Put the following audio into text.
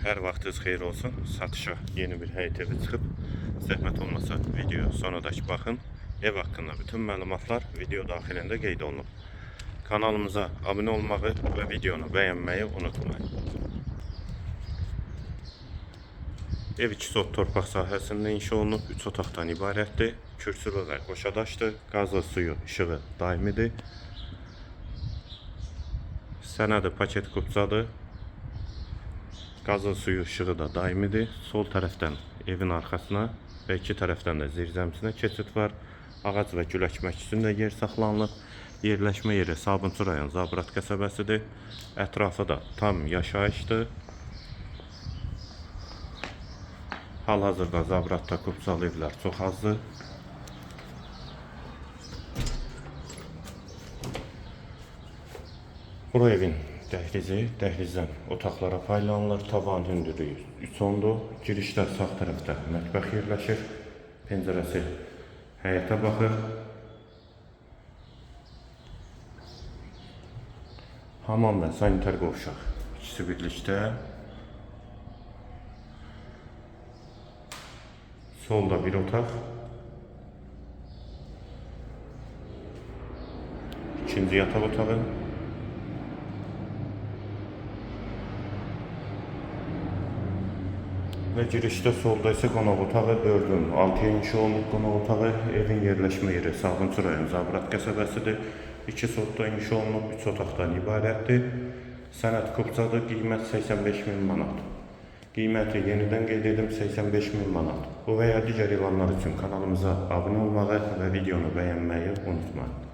Hər vaxtınız xeyir olsun. Satışa yeni bir həyət evi çıxıb. Zəhmət olmasa video sonradakı baxın. Ev haqqında bütün məlumatlar video daxilində qeyd olunub. Kanalımıza abunə olmağı və videonu bəyənməyi unutmayın. Ev 2 sot torpaq sahəsində inşa olunub, 3 otaqdan ibarətdir. Kürsülü və qoşadaşdır. Qazı, suyu, işığı daimidir. Sənədi paket kupçadır. Qazın suyu, işığı da daimidir. Sol tərəfdən evin arxasına və iki tərəfdən də zirzəmisinə keçid var. Ağac və gül əkmək üçün də yer saxlanılıb. Yerləşmə yeri Sabunçu rayon Zabrat qəsəbəsidir. Ətrafı da tam yaşayışdır. Hal-hazırda Zabratda kupçalı evlər çox azdır. Bura evin dəhlizi, dəhlizdən otaqlara paylanılır. Tavan hündürlüyü 3,10-dur. Girişdə sağ tərəfdə mətbəx yerləşir. Pəncərəsi həyətə baxır. Hamam və sanitar qovşaq ikisi birlikdə. Solda bir otaq. İkinci yataq otağı. Və girişdə solda isə qonaq otağı 4-ün 6-ya inşa olunub qonaq otağı. Evin yerləşmə yeri Sabunçu rayon Zabrat qəsəbəsidir. 2 sotda inşa olunub, 3 otaqdan ibarətdir. Sənəd kupçadır, qiymət 85 min manat. Qiyməti yenidən qeyd edim 85 min manat. Bu və ya digər elanlar üçün kanalımıza abunə olmağı və videonu bəyənməyi unutmayın.